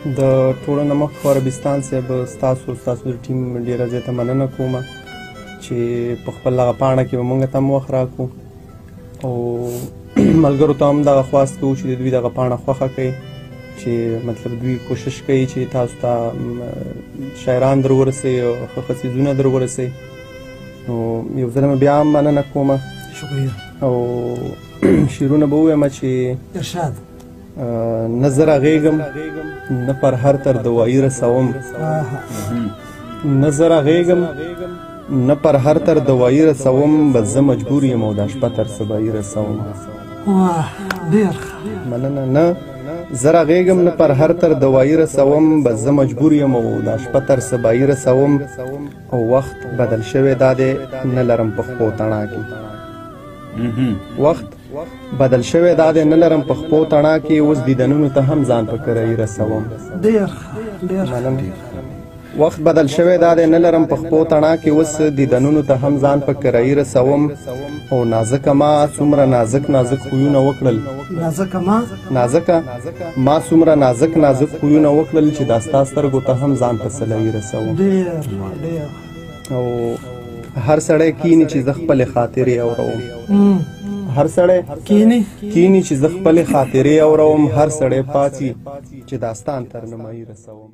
د ټولو نه مخکې عربستان صاحب، ستاسو د ټیم ډېره زیاته مننه کوم چې په خپل هغه پاڼه کې به مونږ ته هم وخت راکړو، او ملګرو ته هم دغه خواست کوو چې د دوی دغه پاڼه خوښه کړئ، چې مطلب دوی کوشش کوي چې تاسو ته شاعران در ورسوي او ښه ښه څیزونه در ورسوي. نو یو ځل مې بیا هم مننه کوم. شکریه. او شعرونه به ووایم چې ارشاد. نه زه رغېږم نه پر هر تر دوایي رسوم، نه زه رغېږم نه پر هر تر دوایي رسوم، بس زه مجبور یم او دا شپه تر سبایي رسوم. واه، ډېر مننه. نه زه رغېږم نه پر هر تر دوایي رسوم، بس زه مجبور یم او دا شپه تر سبایي رسوم، او وخت بدل شوی دا دی نه لرم په خپو تڼاکې، وخت بدل شوی دا دی نه لرم په خپو تڼاکې، اوس دیدنونو ته هم ځان په کرایي رسوم. ډېر ډېر مننه. وخت بدل شوی دا دی نه لرم په خپو تڼاکې، اوس دیدنونو ته هم ځان په کرایي رسوم، او نازکه ما څومره نازک نازک خویونه وکړل، نازکه ما، نازکه ما څومره نازک نازک خویونه وکړل چې دا ستا سترګو ته هم ځان په سلایي رسوم. ډېر ډېر. او هر سړی کینی چې زه خپلې خاطرې اوروم، هر سړی کینی کینی چې زه خپلې خاطرې اوروم، هر سړی پاڅي چې داستان تر نمایي رسوم.